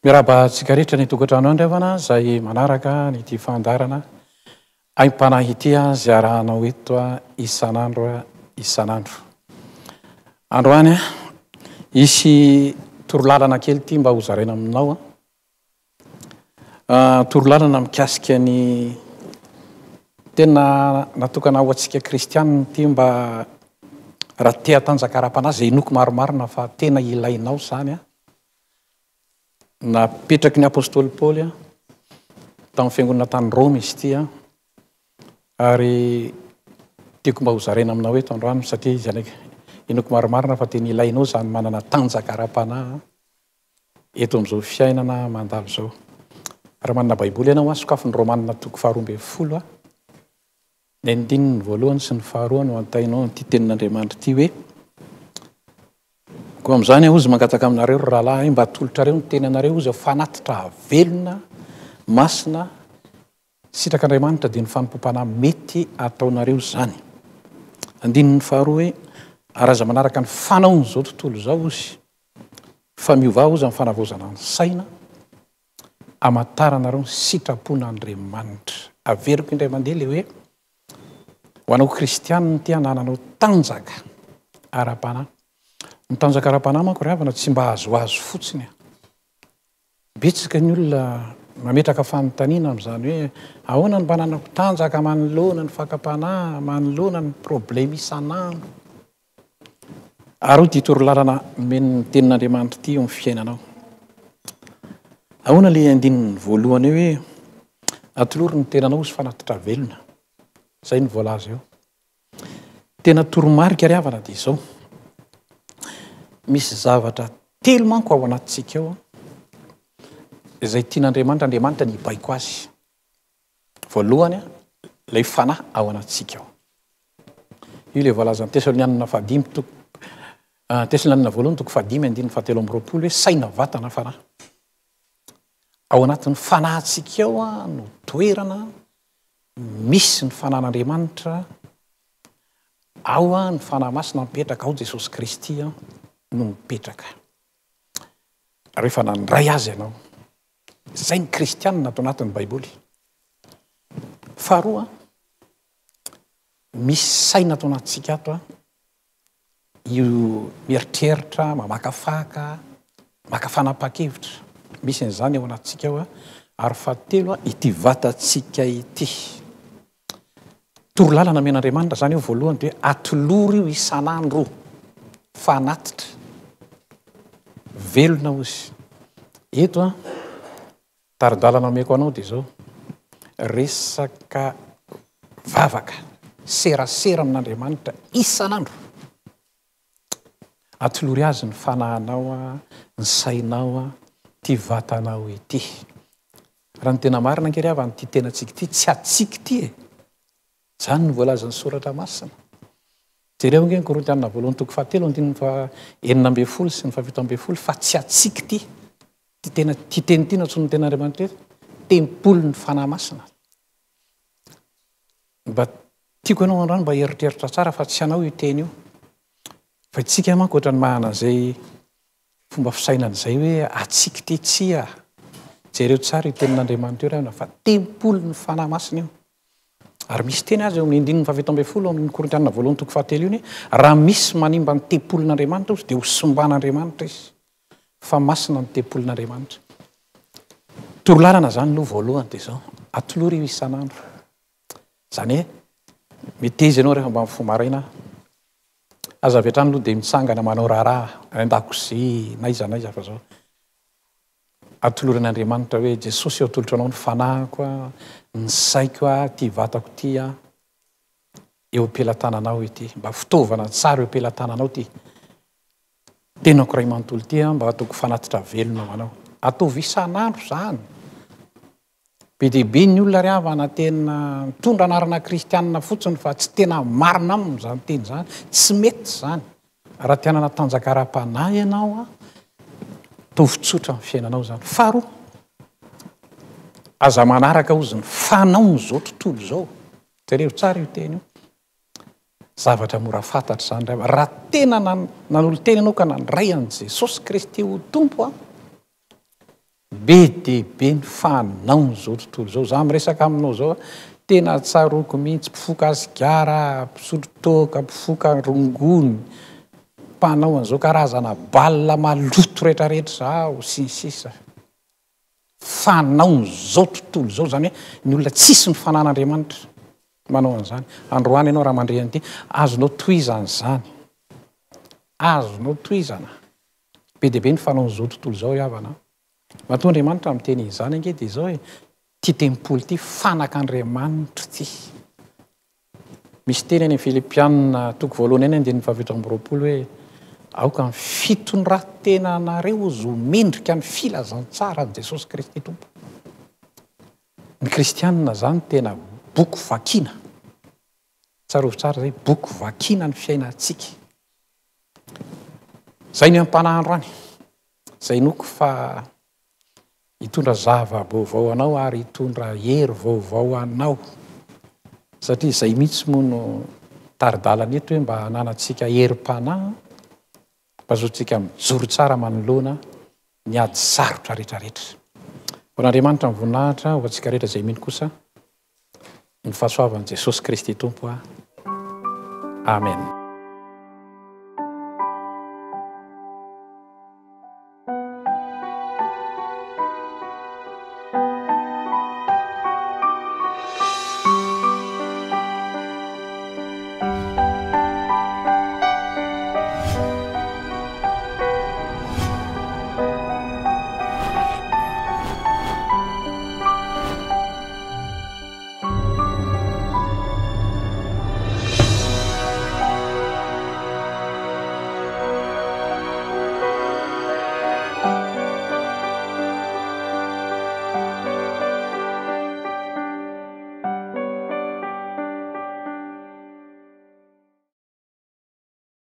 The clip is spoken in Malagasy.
Miarahaba antsika rehetra any an-tokantrano any ry havana izay manaraka an'ity fandaharana aim-panahy ity izay arahanao eto isan'andro isan'andro. Androany hisy torolalana kely ity mba hozaraina aminao. Torolalana mikasika ny tena natokana ho antsika kristianina ity mba raha te hatanjaka ara-panahy izay inoako marimarina fa tena ilainao izany an. Napetraky ny apostoly Paoly tamin'ny fiangonana tany Roma izy ity an, ary tiako mba hozaraina aminao eto androany satria izany inoako marimarina fa tena ilainao izany manana tanjaka ara-panahy eto amin'izao fiainana mandalo izao. Raha manana Baiboly ianao, sokafy ny Romana toko faharoa ambin'ny folo, ny andininy voalohany sy ny faharoa no antainao an'ity tenin'Andriamanitra ity hoe, Koa amin'izany aho, hozy, mangataka aminareo, ry rahalahy, mba atolotrareo ny tenanareo, hozy, ho fanatitra velona, masina, Sitrak'Andriamanitra dia ny fanompoam-panahy mety ataonareo izany. Andininy faharoa hoe, Ary aza manaraka ny fanaon'izao tontolo izao, hozy, fa miovà, hozy, amin'ny fanavaozana ny saina, hamantaranareo ny sitrapon'Andriamanitra. Averiko indray mandeha ilay hoe, ho anao kristianina ity anananao tanjaka ara-panahy. Ny tanjaka ara-panahy manko ry havana tsy mba azoazo fotsiny. Betsaka ny olona mametraka fanontaniana amin'izany hoe ahoana no mba ananako tanjaka manoloana ny fakam-panahy, manoloana ny problema isan'andro. Ary hoy ity torolalana omen'ny tenin'Andriamanitra ity eo amin'ny fiainanao. Ahoana ilay andininy voalohany eo hoe atolory ny tenanao ho fanatitra velona. Izay no voalaza eo. Tena toromarika ry havana dia izao, misy zavatra telo manko ao anatintsika ao izay tian'Andriamanitra, Andriamanitra ny hibaiko azy. Voalohany, ilay fanahy ao anatintsika ao. Io ilay voalazan'ny Tesalonianina fahadimy toko ah, Tesalonianina voalohany toko fahadimy andininy fahatelo amby roapolo hoe saina, vatana, fanahy. Ao anatin'ny fanahintsika ao no toerana Misy ny fanan'Andriamanitra, ao ny Fanahy Masina mipetraka, ao Jesosy Kristy no mipetraka. Rehefa nandray Azy ianao, izay ny kristianina ato anatin'ny Baiboly. Faharoa, misy saina ato anatintsika ato, Io mieritreritra, mamakafaka, maka fanapahan-kevitra. Misy an'izany ao anatintsika ao. Ary fahatelo, ity vatantsika ity. Torolalana omen'Andriamanitra izany io voalohany dia hoe atolory io isan'andro fanatitra velona hozy. Eto an, tari-dalana omeko anao dia izao, resaka vavaka, serasera amin'Andriamanitra isan'andro. Atolory Azy ny fanahinao, ny sainao, ity vatanao ity. Raha ny tena marina ange ry havana, ity tenantsika ity tsy antsika ity e! Izany no voalazan'ny Soratra Masina. Jereo ange ny Korintiana voalohany toko fahatelo andininy faha 16 sy ny faha 17 fa tsy antsika ity. Ity tena ity teny ity no antsoin'ny tenin'Andriamanitra eto, tempolin'ny Fanahy Masina. Mba tiako ianao androany mba hieritreritra tsara fa tsy anao io teny io. Fa isika manko ohatran'ny manana an'izay fomba fisainana izay hoe antsika ity, tsia. Jereo tsara io tenin'Andriamanitra io ry havana fa tempolin'ny Fanahy Masina io. Ary misy teny aza eo amin'ny andininy faha-17 ao amin'ny Korintiana voalohany toko fahatelo iny hoe raha misy manimba ny tempolin'Andriamanitra ozy dia ho simban'Andriamanitra izy. Fa masina ny tempolin'Andriamanitra. Torolalana izany aloha voalohany dia izao, atolory io isan'andro. Izany hoe meteza ianao rehefa mba mifoha maraina, aza avy hatrany aloha dia mitsangana manao raharaha any an-dakozia na aiza na aiza fa izao. Atoloran'Andriamanitra hoe, Jesosy ô atolotro Anao ny fanahiko a, ny saiko a, ity vatako ity a, eo am-pelatananao ity. Mba fitaovana tsara eo am-pelatananao ity. Tenako iray manontolo ity aho mba hataoko fanatitra velona ho anao. Ataovy isan'andro izany. Be dia be ny olona ry havana tena mitondra anarana kristianina fotsiny fa tsy tena marina aminy izany teny izany. Tsy mety izany. Raha te hanana tanjaka ara-panahy ianao, ataovy tsotra ny fiainanao izany. Faharoa, aza manaraka hozy ny fanaon'izao tontolo izao. Jereo tsara io teny io. Zavatra mora fantatra izany ry havana. Raha tena nanolo-tena ianao ka nandray an'i Jesosy Kristy ho Tompo an, be dia be ny fanaon'izao tontolo izao. Izaho miresaka aminao izao, tena tsaroako mihitsy, mpifoka sigara, mpisotro toaka, mpifoka rongony, mpanao an'izao karazana bal maloto rehetrarehetra izao, sy ny sisa. Fanaon'izao tontolo izao izany hoe ny olona tsisy ny fanan'Andriamanitra manao an'izany. Androany ianao raha mandre an'ity, azonao tohizana izany. Azonao tohizana. Be dia be ny fanaon'izao tontolo izao ry havana a. Matoa Andriamanitra miteny an'izany ange dia izao e, ity tempoly ity fanak'Andriamanitra ity. Misy teny any amin'ny Filipiana toko voalohany any andininy faha-27 hoe, Aoka ny fitondran-tenanareo ho mendrika ny filazantsaran'i Jesosy Kristy Tompo. Ny kristianina izany tena boky vakiana. Tsarovy tsara izay, boky vakiana ny fiainantsika. Izay ny ampanahy androany, izay inoako fa hitondra zava-baovao anao ary hitondra hery vaovao anao. Satria izay mihitsy moa no tari-dalana eto hoe mba hananantsika herim-panahy, mba azotsika mijoro tsara manoloana ny ady sarotra rehetrarehetra. Ho an'Andriamanitra ny voninahitra, ho antsika rehetra izay mino kosa ny fahasoavan'i Jesosy Kristy Tompo. Amen.